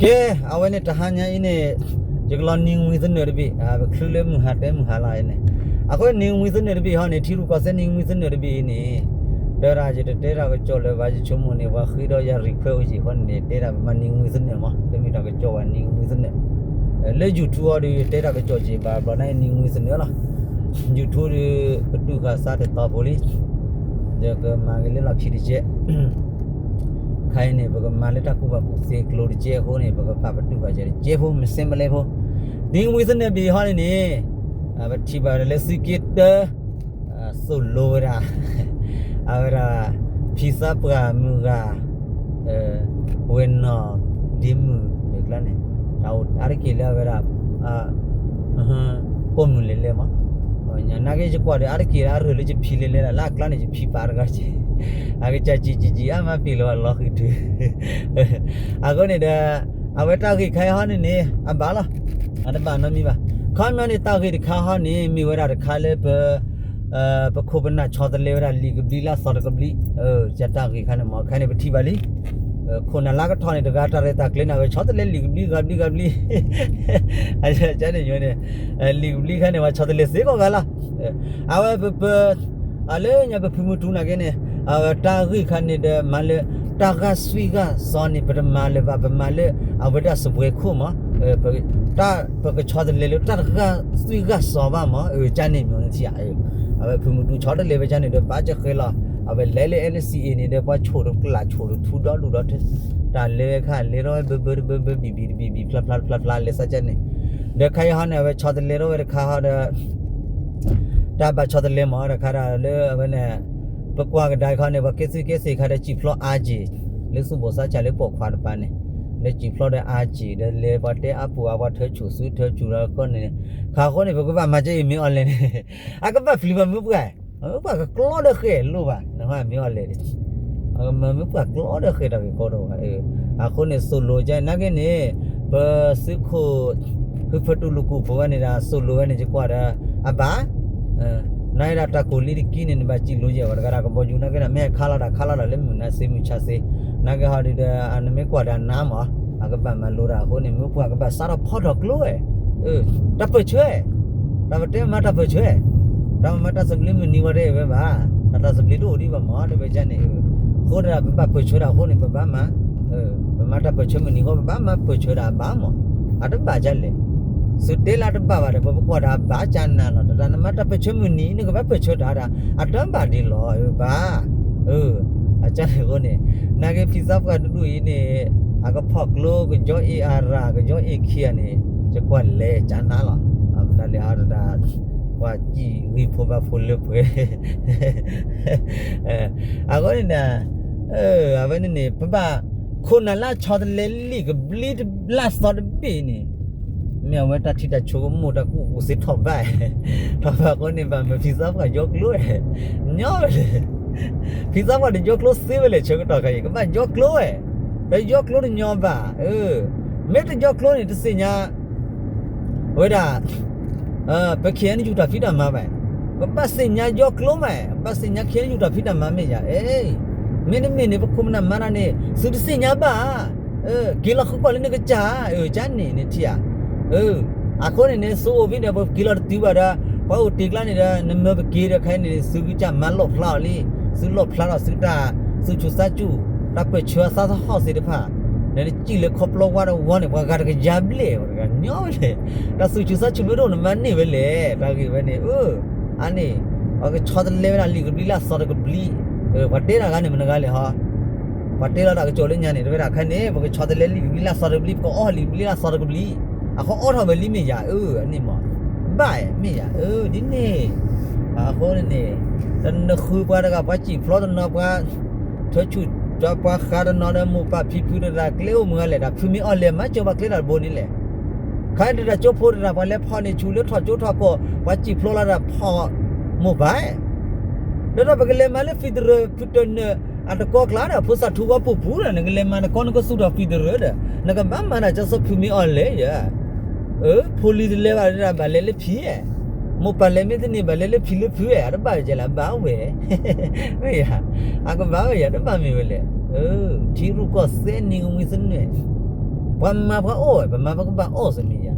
ကဲ, အဝဲန့ၣ်တဟါညါအံၤန့ၣ် ယကလီၤနံၤကမှံသနၢၣ်တဘ့ၣ်, ပချုးလၢမုၢ်ဟါတဲမုၢ်ဟါလီၤအံၤန့ၣ်, အဃိနံၤကမှံသနၢၣ်တဘ့ၣ်ဟီန့ၣ် ထံရူၢ်ကီၢ်သဲးနံၤကမှံသနၢၣ်တဘ့ၣ်အံၤန့ၣ်, ဒီးဒၣ်ယတတဲတၢ်ကစီၣ်လၢၤဘၣ် ယဆိကမိၣ်န့ၣ် ပှၤဃ့ဒီးယၤ request အိၣ်က့ၤဃီန့ၣ် တဲဒၣ်ပမၤနံၤကမှံသနၢၣ်မး တမ့ၢ်တၢ်ကစီၣ်ဘၣ် နံၤကမှံသနၢၣ်, လၢ YouTube အီၤဒီး ယတဲတၢ်ကစီၣ်က့ၤဘၣ်ဘျီန့ၣ် နံၤကမှံသနၢၣ်လီၤ. YouTube ဒီး ပတူၢ်ဃာ်စးတတီၤဖိလံ, ဒီးကမၤက့ၤလၢလီၢ်ခံတကဲး ခါအံၤန့ၣ် ပကမၤလၢတၢ်ကူၣ်ဘၣ်ကူၣ်သ့ကျိၤတကဲးအဃိန့ၣ် ပကပာ်ပတူၢ်ဘၣ်ကဲးတကဲးဖိ မ့ၢ်စ့မလဲဖိ, နံၤကမှံသနၢၣ်ဘ့ၣ်ဟီန့ၣ်န့ၣ်, ပထံၣ်ဘၣ်လၢသုးက့တၢ သိၣ်လိဝဲဒၣ်, အဝဲဒၣ် ဖံသးပှၢ်မုၢ်ဂၤ ဝဲနီၢ်ဒ့မုၣ်အကျါန့ၣ်, တၢ်အိၣ်အါတက့ၢ်လၢအဝဲဒၣ် ပိာ်မုၣ်လဲၤလဲၤမး, နာ်က့ယကွၢ်ဒီးအါတက့ၢ်လၢအရၢၢ်လၢယဖံလဲၤလဲၤဒၣ် လၢအကျါန့ၣ် ယဖံပာ်တဂၤက့ၤ, အကစၢ်ကံကံကံ အါမးပ့ၤလီၤအလီၤဃံးတုၤ, အဃိန့ၣ်ဒီး အဝဲတၢ်ဂ့ၢ်ခါအံၤဟီန့ၣ်န့ၣ် အဘၣ်လီၤ, အတဘၣ်နီတမံၤဘၣ်, ခီပညီန့ၣ် တၢ်ဂ့ၢ်တခါဟီန့ၣ် မ့ၢ်ဝဲဒၣ်တခါလၢပ ပခိၣ်ပနၢ်ဆီတလဲဝဲဒၣ်လံာ်ကဘျံးလၢအသီတကဘျံး, ကတၢ်ဂ့ၢ်ခါန့ၣ်မ့ၢ်ခါန့ၣ် ပထံၣ်ဘၣ်လံ, ခိၣ်နၢ်လၢကထီၣ်န့ၣ် တဂၤတၢ်ရဲၣ်တၢ်ကျဲၤန့ၣ် အဝဲဆီတလဲလံာ်ကဘျံးဂၤဘျံးဂၤဘျံး, အန့ၣ်န့ၣ် လံာ်ကဘျံးခါန့ၣ် ပှၤဆီတလဲသ့ကိးဂၤလီၤ, အဝဲပ အလၢညါပဖုမူတူနာ်က့န့ၣ်, အဝဲတၢ်ဂ့ၢ်ခါန့ၣ်ဒီးမၤလၢ တၢ်ဂာ်သွံၣ်ဂာ်စီၤန့ၣ် ပတမၤလၢၤဘၣ် ပမၤလၢ အဝဲဒၣ်စပွဲခိၣ်မး, ပကဆီတလဲလၢတၢ်တဂာ်သွံၣ်ဂာ်စီၤဘၣ်မး, ကန့ၣ်မ့ၢ်နထံၣ်ဧါ, အဝဲဖုမူတူဆီတလဲဝဲကန့ၣ်ဒီး ဘၣ်ကဃဲလီၤ, အဝဲလဲၤလၢ NCA န့ၣ်ဒီး ပှၤဆိၣ်တကျးဆိၣ်တထူဒီဒူၣ်ဒီထၢ, တၢ်လဲၤဝဲခါလဲၤထီၣ်ဝဲဘၢဘၢတဘၢဘၢ ဘံၣ်ဘံၣ်တဘံၣ်ဘံၣ် ဖျါဖျါတဖျါဖျါ လဲၤစၢ်ကန့ၣ်, ဒီးခါအံၤဟီန့ၣ် အဝဲဆီတလဲထီၣ်ဝဲတခါဟီဒီး တၢ်ဘၣ်ဆီတလဲမးတခါဒီးလၢအဝဲန့ၣ်, ပကွၢ်ကဒါခီန့ၣ် ပှၤကဲသုးကဲသ့ၣ်ခါဒီးစံၣ်ဖျီအါက့ၤ, လၢသူၣ်ဘိၣ်သးစၢ်လၢပိာ်ခွါတပၤန့ၣ်, ဒီးစံၣ်ဖျီဒီးအါက့ၤ ဒီးလဲၤပှၤတဲအါပူၤအါ ပှၤထၢဆူၣ်စုထၢဆူၣ်လီၤခီန့ၣ်, ခါဃိန့ၣ် ပကဘၣ်မၤကဲအံၤမ့ၢ်အီၤလဲၣ်န့ၣ်, အကဘၣ်ပျံၤပှၤမုၢ်ပှၢ်, မုၢ်ပှၢ်ကကျီဒီးဃဲၤလိၣ်ဘၣ် နဟီမ့ၢ်အီၤလဲၣ်န့ၣ် အကမၤမုၢ်ပှၢ်ကျီဒီးဃဲၤတၢ်ဂ့ၢ်ကီဒီးဘၣ်, အဃိန့ၣ် သိၣ်လိကန့ၣ် နာ်က့န့ၣ်, ပသုးခိၣ် ဖုဖၢတူၢ်လူၤကူၣ်ဖိဝဲန့ၣ်ဒီး သိၣ်လိဝဲန့ၣ် ယကွၢ်ဒီး အဘၣ်, နာ်က့ဒီးတၢ်ကိၢ်လံတကံန့ၣ် နဘၣ်စံၣ်လိယဲၢ်ဝဲတဂၤဒီးကဘီယူၤနာ်က့ဒီး မ့ၢ်ဟဲခါလီၤတၢ်ခါလီၤတၢ်လၢမုၢ်နၤစ့မုၢ်ဆါစ့, နာ်က့ဟီဒုဒီး နမ့ၢ်ကွၢ်ဒီးနါမး, အကဘၣ်မၤလိတၢ်အဃိန့ၣ် မုၢ်ပှၢ်ကဘၣ်စးထီၣ်ဖီထီၣ်ကျိဝဲ တၢ်ပၢၢ်ဆၢ, တၢ်ပတဲမၤတၢ်ပၢၢ်ဆၢ, တၢ်မၤမၤတၢ်သဘျ့မုၢ်နံၤဝဲတဝဲဘၣ်, တၢ်တၢ်သဘျ့တအိၣ်ဒံးဘၣ်မး တဝဲကန့ၣ်, အဃိဒီးပဘၣ်ပၢၢ်ဆၢတၢ်အဃိန့ၣ် ပဘၣ်မၤ, ပမၤတၢ်ပၢၢ်ဆၢမုၢ်နံၤဃီ ပဘၣ်မၤပၢၢ်ဆၢတၢ်အဘၣ်မး, အတဘၣ်ကလဲၣ်, သုတဲလၢအတဘၣ်ဘၣ်ဒီး ပပကွၢ်တၢ်ဘၣ်ကနၤလီၤ တၢ်နမၤတၢ်ပၢၢ်ဆၢမုၢ်နံၤ နကဘၣ်ပၢၢ်ဆၢတၢ်ဒၣ် အတဘၣ်ဒ်လီၤဘၣ် အကန့ၣ်အဃိန့ၣ်, နာ်က့ဖံသးပှၢ်တဒူၣ်အံၤန့ၣ်, အကဖီၣ်ကျိကယီအ့ၣ်အရၣ် ကယီအ့ၣ်ခံဂၤန့ၣ်, ယကွၢ်လဲၤကနၤလီၤ, အမနုၤလဲၣ်ဟီတဒၣ်, ပှၤစံၣ်ဂံၢ်ဖိဘါဖိလၢပှဲၤ, အဃိန့ၣ်, အဝဲန့ၣ်န့ၣ် ပဘၣ်, ခိၣ်နၢ်လၢဆီတလဲလံာ်ကဘျံးလၢအသီတဘ့ၣ်န့ၣ်, မ့ၢ်အဝဲတၢ်ထံၣ်တၢ်ဆိကမိၣ်တၢ်ကူၣ်ကူၣ်သ့ထီၣ်ဘၣ်, ထီၣ်ဘၣ်အဃိန့ၣ် ဘၣ်မၤဖံသးပှၢ်ယီကျိဝဲ, ညီဝဲလဲၣ်, ဖံသးပှၢ်တယီကျိသ့ဝဲလဲၣ် ဆၢကတီၢ်ခါအံၤ ကဘၣ်ယီကျိဝဲ, တယီကျိတညီဘၣ်, မ့ၢ်တယီကျိန့ၣ် တသ့ၣ်ညါ ဝဲဒၣ်, ပ KNU တၢ်ဖံးတၢ်မၤဘၣ်, ပဘၣ်သ့ၣ်ညါယီကျိမး, ပဘၣ်သ့ၣ်ညါ KNU တၢ်ဖံးတၢ်မၤမ့ၢ်ယၤ, မ့တမ့ၢ်န့ၣ် ပခိၣ်ပနၢ်မၤတၢ်န့ၣ် သုတသ့ၣ်ညါဘၣ်, က့ၤလီၤဃုကွၢ်လၢနကစၢ်, ကန့ၣ်နထံၣ်ဧါ, အဃိန့ၣ်န့ၣ် သုအိၣ်ဖဲန့ၣ် ပက့ၤလီၤတတုၤဘၣ်ဒီး, ပှၤအိၣ်တ့ၢ်ကျါန့ၣ်ဒီး နမၢပက့ၤဒီးခဲအံၤန့ၣ် သုကစၢ်မၤလီၣ်ဖျါအီၤလံ, သုလီၣ်ဖျါထီၣ်သုတၢ်, သုဆူးသးစူၤ, တၢ်ပၢၢ်ဆၢအသးသဟီၣ်သ့ၣ်တဖၣ်, နစံၣ်လၢခီဖျိဝါတဝါန့ၣ် ပှၤဂၤတကယၤဘျဲၣ် ပှၤတဂၤညီဝဲလဲၣ်, တၢ်သူၣ်ဆူးသးစူၤမ့ၢ်တအိၣ် နမၤန့ၢ်ဝဲလဲၣ်, တၢ်ဂ့ၢ်ဝဲန့ၣ်, အန့ၣ်, ပှၤကဆီတလဲဝဲဒၣ်လံာ်ကဘျံးလၢအသီတကဘျံး, ပှၤတဲတၢ်ဂၤန့ၣ်မနုၤဂၤလဲၣ်ဟီ ပှၤတဲလီၤတၢ်ကစီၣ်လၢညါန့ၣ် တဝဲဒၣ်ခဲန့ၣ် ပကဆီတလဲလံာ်ကဘျံးလၢအသီတကဘျံး ပကအီၣ်လံာ်ကဘျံးလၢအသီတကဘျံး, အဃိအီၣ်ထီၣ်ဝဲလံမ့ၢ်ယၤ, အန့ၣ်မး, ဘၣ်မ့ၢ်ယၤ, ဒ်န့ၣ်, အဃိန့ၣ်န့ၣ်, တနဃုပှၤတဂၤ ပှၤစံၣ်ဖျီတနီၤ ပှၤ, ထၢဆူၣ်, ပှၤဃးတနီၤဒီး မိၢ်ပၢ်ဖံဖုတဂၤ ကျဲအိၣ်မုၢ်ဂၤလဲၣ် တၢ်ဖုမ့ၢ်အီၣ်လဲၣ် မၤစၢၤပှၤကျဲတၢ်တဘိန့ၣ်လဲၣ်, ခါတဒၣ်ကၠိဖိတဂၤ ပှၤလဲၤဖီၣ်န့ၢ်ဆူၣ်လၢထီၣ်ကၠိထီၣ်ကီၢ် ပှၤစံၣ်ဖျီလီၤတၢ်ဖီၣ်, မိၢ်ပၢ် ဒီးပကလဲၤမၤလၢ federal ဖုတနၢၤ, အတကီကျါဒီး ဖိသၣ်ထူဝါပူၤပူၤဒီး နကလဲၤမၤနကီနကသူၣ်ထီၣ် federal ဒီး နကဘၣ်မၤတၢ်ကစီၣ်ဖုမ့ၢ်အီၣ်လဲၣ်ယၤ, ဖိလံၤတလဲၤဘၣ်ဒီး ဘၣ်လဲၤလၢဖံ, မိၢ်ပၢ်လဲၤမ့ၢ်တန့ၢ် ဘၣ်လဲၤလၢဖံလၢဖု, အတဘၣ်ဝဲကဲလဲၣ် ဘၣ်ဝဲ, မ့ၢ်ယၤ, အကဘၣ်ဝဲယၤ တဘၣ်မ့ၢ်ဝဲလဲၣ်, ထံရူၢ်ကီၢ်သဲးနံၤကမှံသနၢၣ် ပှၤမၤပှၤအီၣ်ဝဲ ပမၤပကဘၣ်အီၣ်စ့ၢ်မ့ၢ်ယၤ,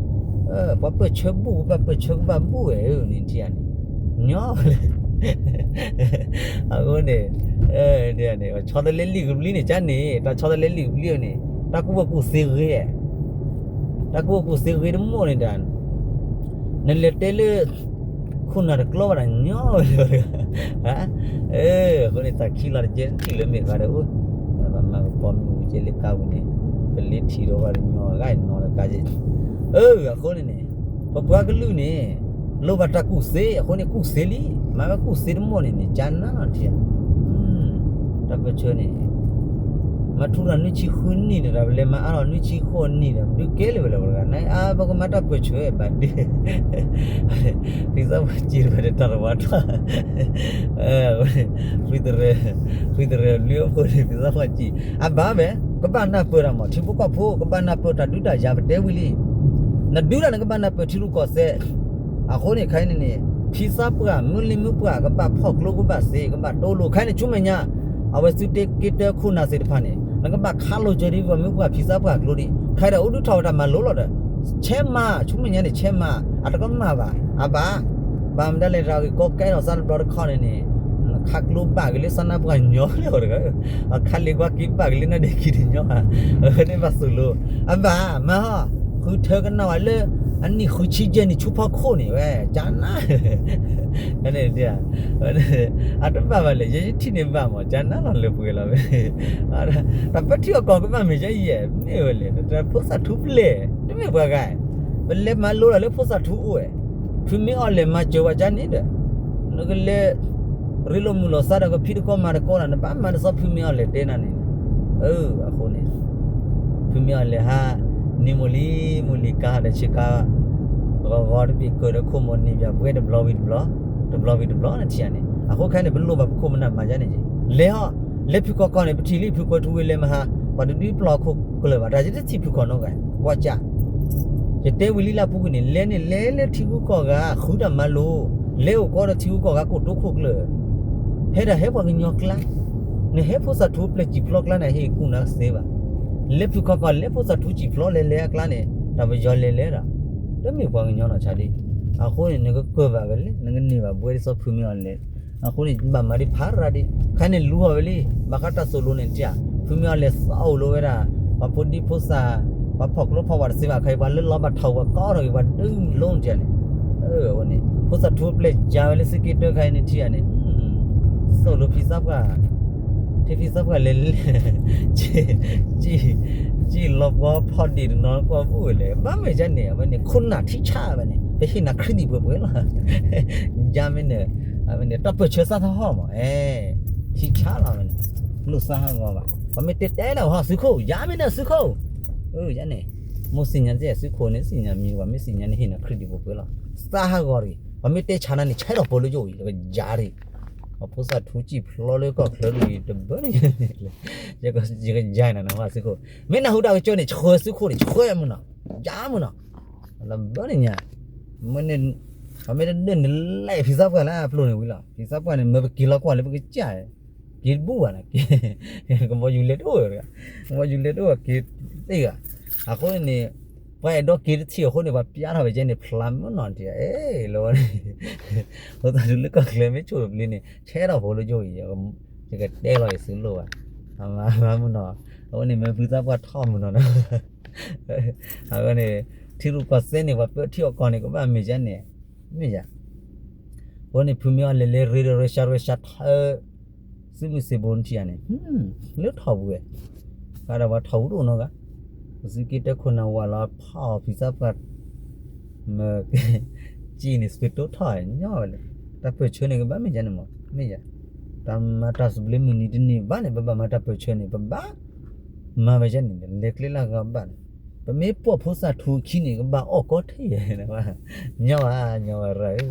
ပှၤပၢၢ်ဆၢဘူၣ် ပဘၣ်ပၢၢ်ဆၢကဘၣ်ဘူၣ်ဝဲဧၢန့ၣ်ထံၣ်ဧါန့ၣ်, ညီဝဲလဲၣ်, အဃိန့ၣ်, န့ၣ် ဆီတလဲလံာ်ကဘျံးန့ၣ် ကန့ၣ် တၢ်ဆီတလဲလံာ်ကဘျံးန့ၣ် တၢ်ကူၣ်ဘၣ်ကူၣ်သ့ဂ့ၤ, တၢ်ကူၣ်ဘၣ်ကူၣ်သ့ဂ့ၤတမီၢ်န့ၣ်ဒီး နလဲၤတဲလၢ ခိၣ်နၢ်တကျီဘၣ်ဒီးညီဝဲလၢ, အဃိန့ၣ် တၢ်ခံးလီၤတကဲထံၣ်လၢမ့ၢ်ဂၤဒီးအိၣ်, ပမၤကပီၤမ့ၢ်ဝံၤကဲလၢကါဝံၤန့ၣ်, ပလ့ထံၣ်ဒီးဘၣ်တညီဂၤနီၤလၢကါကဲ, အဃိန့ၣ်န့ၣ်, ပပှၤကလုာ်န့ၣ်, လိၣ်ဘၣ်တၢ်ကူၣ်သ့ အဃိန့ၣ်ကူၣ်သ့လံ, မၤဝဲကူၣ်သ့တမီၢ်န့ၣ်န့ၣ် ကနၣ်လီၤထံၣ် တၢ်ပၢၢ်ဆၢန့ၣ်, မၤထူရၤနွံဆံဃုနံၣ်ဒီး ပလဲၤမၤအါထီၣ်နွံဆံဃိးနံၣ်ဒီး ဒုးကဲလၢၤဝဲလၢပှၤဂၤန့ၣ် အါ ပကမၤတၢ်ပၢၢ်ဆၢဘၣ်ဒ့, ဖံသးပှၢ်စံးတဝဲဒီးတၢ်တဝါထီၣ်, ဃုတရၢ, ဃုတရၢလွံၢ်အဖိန့ၣ် ဖံသးပှၢ်စံး, အဘၣ်ဝဲ, ကဘၣ်နၢ်ပၢၢ်တၢ်မး ထံဖိကီၢ်ဖိ ကဘၣ်နၢ်ပၢၢ်တၢ်ဒုးတၢ်ယၤ ပတဲဝံၤလံ, နဒုးတၢ်န့ၣ် ကဘၣ်နၢ်ပၢၢ်ထံရူၢ်ကီၢ်သဲး အဃိန့ၣ် ခဲအံၤန့ၣ်န့ၣ် ဖံသးပှၢ် မုၢ်လံၢ်မုၢ်ပှၢ် ကဘၣ်ဖီၣ်ကျိကဘၣ်စ့ ကဘၣ်တိလိာ် ခဲအံၤန့ၣ် ဆူမဲာ်ညါ အဝဲသုတ့က့တၢခိၣ်နၢ်သ့ၣ်တဖၣ်န့ၣ် နကဘၣ်ခးလိာ်စၢၤဒ်ပှၤမုၢ်ပှၢ်ဖံသးပှၢ်ကျိဒံး ခဲအံၤဒီးအိၣ်ဒုးထီၣ်ဝဲတၢ်မၤလိလီၤဒီး ဆဲးမၤ ဆူမဲာ်ညါန့ၣ် ဆဲးမၤ အတကမၣ်ဘၣ် အဘၣ် ဘၣ်မတၤလဲၣ် တၢ်ဂ့ၢ်ကီကဲထီၣ်သးတဘျီတခီန့ၣ်န့ၣ် ခးကျိဘၣ်က့ၤလၢသးနါပှၢ်ညီလၢအီၤတဂၤ အခးလ့ကွၢ်က့ဘၣ်က့ၤလၢနါဒ့ခံတညီ အဝဲန့ၣ်ဘၣ်သိၣ်လိ အဘၣ်မၤဟီ ဃုထၢကနၣ်ဝဲလၢ အနံၣ်ဃုဆံယဲၢ်နံၣ်ဆူဖီခိၣ်န့ၣ်ဝဲ ကနၣ် အတဘၣ်ဘၣ်လဲၣ် ယဲယထံၣ်န့ၣ်ဘၣ်မး ကနၣ်လီၤလၢပှဲၤလီၤဝဲ တၢ်ပၢထံအီၣ်ကီၢ်ကဘၣ်မ့ၢ်ကယဲၢ် မ့ၢ်ဝဲလဲၣ် တၢ်ဖိသၣ်ထူပျဲၢ် တမ့ၢ်ပှၤဂၤ ပလဲၤမၤလိတၢ်လၢဖိသၣ်ထူအိၣ်ဝဲ ဖုမ့ၢ်အီၣ်လဲၣ်မၤစၢၤဝဲကန့ၣ်ဒီး နကလဲၤ ရ့လိာ်မုာ်လိာ်သးဒီးကဖံးတကီမၤတကီဒီး နဘၣ်မၤတသီဖုမ့ၢ်အီၣ်လဲၣ်တဲနၤန့ၣ် အဃိန့ၣ် ဖုမ့ၢ်အီၣ်လဲၣ်ဟး နံၤမိၢ်လံ မိၢ်လံကါဒီးဆ့ကါ ဂီၤဂီၤတဘ့ၣ်ကၢၢ်ဒီးခိၣ်မိၢ်နံၤဘၣ်ပှဲၤတဘျီဝံၤတဘျီ တဘျီဝံၤတဘျီနထံၣ်ဧါန့ၣ် အဃိခဲန့ၣ် ပလိၣ်ဘၣ်ပခိၣ်ပနၢ်မၤယါန့ၣ်က့ၤ လဲၤဟီ လဲၤဖုၣ်ခီၣ်ခီၣ်န့ၣ် ပထံၣ်လံဖုၣ်ကွဲၤထူဝ့ၤလဲၤမဟါ ပှၤတဒုပျီခိၣ်ကျၢၢ်ဘၣ် တၢ်ယတထံၣ်ဖုၣ်ခီၣ်နီတဂၤ ကွၢ်ကၢ် ယတဲဝံၤလံလၢပူၤကွံာ်န့ၣ် လဲၤန့ၣ်လဲၤလၢထံဂုၤကီၢ်ဂၤ ဃုတၢ်မၤလိ လဲၤအိၣ်ကီဒီးထံဂုၤကီၢ်ဂၤကိၣ်တိခိၣ်ကျၢၢ် ဟဲဒၣ်ဟဲပှၤကညီကျါ နဟဲဖိသၣ်ထူပျဲၢ်စံၣ်ဖျီကျါန့ၣ် ဟ့ၣ်ကူၣ်နၤသ့ဘၣ် လဲၤဖုၣ်ခီၣ်ခီၣ် လဲၤဖိသၣ်ထူစံၣ်ဖျီလဲၤလဲၤအကျါန့ၣ် တၢ်ပယီၤလဲၤလဲၤဒီး တမ့ၢ်ပှၤကညီနီၢ်ဆါဒံး အဃိန့ၣ် နကကၢၢ်ဘၣ်ဝဲလဲၣ် နကန့ၢ်ဘၣ်ဘှဲဒ်သိးဖုမ့ၢ်အီၣ်လဲၣ် အဃိန့ၣ် ဘၣ်မၤဒံးဖးရၣ်ဒံး ခဲန့ၣ်လူၤဟီၣ်ဝဲလံ ဘၣ်ဃးတၢ်သိၣ်လိန့ၣ်တၢ် ဖုမ့ၢ်အီၣ်လဲၣ်သီအိၣ်လိဝဲဒၣ် ပှၤဖိဒံဖိသၣ် ပှၤဖီၣ်ကျိဖီၣ်ဝဲတသ့ဘၣ် ခဲအံၤပှၤလၢလီၤဘၣ်ထီၣ်ဝဲကီထီၣ်က့ၤ ပှၤဒုးလိတၢ်န့ၣ် အဝဲန့ၣ် ဖိသၣ်ထူပျဲၢ်ကၢ်ဝဲလၢသုးက့တၢခဲအံၤန့ၣ်ထံၣ်ဧါန့ၣ် သိၣ်လိဖံသးပှၢ် ထဲဖံသးပှၢ်လဲၤလဲၤ စံၣ်လီၤပှီၤဖီၣ်ဒံးတနီၤကွၢ်ဘူၣ်ဝဲလဲၣ် ဘၣ်မ့ၢ်ကန့ၣ် အဝဲန့ၣ် ခိၣ်နၢ်ထံဆၣ်ဝဲန့ၣ် ပဟ့ၣ်နၤခရံာ်ဒံးပှဲၤပှဲၤလီၤ ယါမ့ၢ်န့ၣ် အဝဲန့ၣ် တၢ်ပၢၢ်ဆၢသးသဟီၣ်မး ထံဆၣ်လီၤဝဲန့ၣ် လိၣ်သးဟးဂီၤဘၣ် ပှၤမ့ၢ်တဲတဲလၢဟီၣ်သုးခိၣ် ယါမ့ၢ်န့ၣ်သုးခိၣ် ယါန့ၣ် မိၢ်သ့ၣ်ညါတက့ၢ်သုးခိၣ်န့ၣ် သ့ၣ်ညါမံၤ ပှၤမ့ၢ်သ့ၣ်ညါန့ၣ်ဟ့ၣ်နၤခရံာ်ဒံးပှဲၤပှဲၤလီၤ သးဟးဂီၤတဂ့ၤ ပှၤမ့ၢ်တဲဆါနၤန့ၣ် ဆဲးထီၣ်ပှဲၤလၢယိၣ်အံၤ လၢကယါတဂ့ၤ ပှၤဖိသၣ်ထူစံၣ်ဖျီလၢကီၢ်ချၢတဂ့ၤ တဘၣ်န့ၣ် ယကယါနၤနၤဟီၣ်သုးခိၣ် မ့ၢ်နၢ်ဟူတၢ်ကစီၣ်န့ၣ် ဆှၢသုးခိၣ်န့ၣ် ဆှၢမုၢ်နီၤ ယါမုၢ်နီၤ လၢဘၣ်န့ၣ်ညါ မ့ၢ်န့ၣ် ပမ့ၢ်တဒၢၣ်န့ၣ်လဲၣ်ဖံသးပှၢ်လၢအပျိၢ်န့ၣ်ဝံၤလီၤ ဖံသးပှၢ်န့ၣ် မၢပက့ၤလီၤကွၢ်လၢပကစၢ် က့ၤတဘူၣ်ဘၣ်န့ၣ် ကဘီယူၤလဲၤတအိၣ် ကဘီယူၤလဲၤတအိၣ်က့ၤသ့ၣ်ဂၤ အဃိန့ၣ် ပှၤအဲၣ်ဒိးက့ၤတထံၣ်အဃိန့ၣ် ပှၤပျါထီၣ်ဝဲကဲန့ၣ် ဖျါမုၢ်နီၤတံၢ် အဲ လၢဝဲန့ၣ် ဖိသၣ်ထူလၢကီၢ်ချၢမ့ၢ်ဆိၣ်တပျ့ၤန့ၣ် ဆဲးထီၣ်ဖိလၢယိၣ်အံၤ ယကတဲလီၤအံၤသုလိၣ်ဘၣ် မုၢ်နီၤ အဃိန့ၣ် မ့ၢ်ဖံသးပှၢ်ထီၣ်မုၢ်နီၤနီၤ အဃိန့ၣ် ထံရူၢ်ကီၢ်သဲးန့ၣ် ပှၤပၢထံအီၣ်ကီၢ်န့ၣ် ကဘၣ်မ့ၢ်ကန့ၣ် မ့ၢ်ယါ အဃိန့ၣ် ဖုမ့ၢ်အီၣ်လဲၤလဲၤရ့ဒီးရၢရှါရၢရှါထၢ သုးမုၢ်သံၣ်ဘိနထံၣ်ဧါန့ၣ် လၢထီၣ်ပူၤဝဲ ကဒီးပှၤထီၣ်ပူၤတအိၣ်နီတဂၤ ပသုးက့တၢခိၣ်နၢ်ဝးလီၤဖီၣ်ဖံသးပှၢ် မ့ၢ် ကံၣ်န့ၣ် သုးတိထီၣ်ညီဝဲလဲၣ် တၢ်ပၢၢ်ဆၢန့ၣ် ကဘၣ်မ့ၢ်ကန့ၣ်မး မ့ၢ်ယါ တၢ်မၤတၢ်သဘျ့မုၢ်နံၤတနံၤဘၣ်န့ၣ် ပဘၣ်မၤတၢ်ပၢၢ်ဆၢန့ၣ် ပဘၣ် မၤဝဲကန့ၣ် လဲၤကျဲလၢဂၤဘၣ်န့ၣ် ပမ့ၢ်ပိာ်ဖိသၣ်ထူခံန့ၣ် ကဘၣ်အီၣ်ကီထဲယဲၢ် ညီဝဲ ညီဝဲရၢၢ်ဧၢ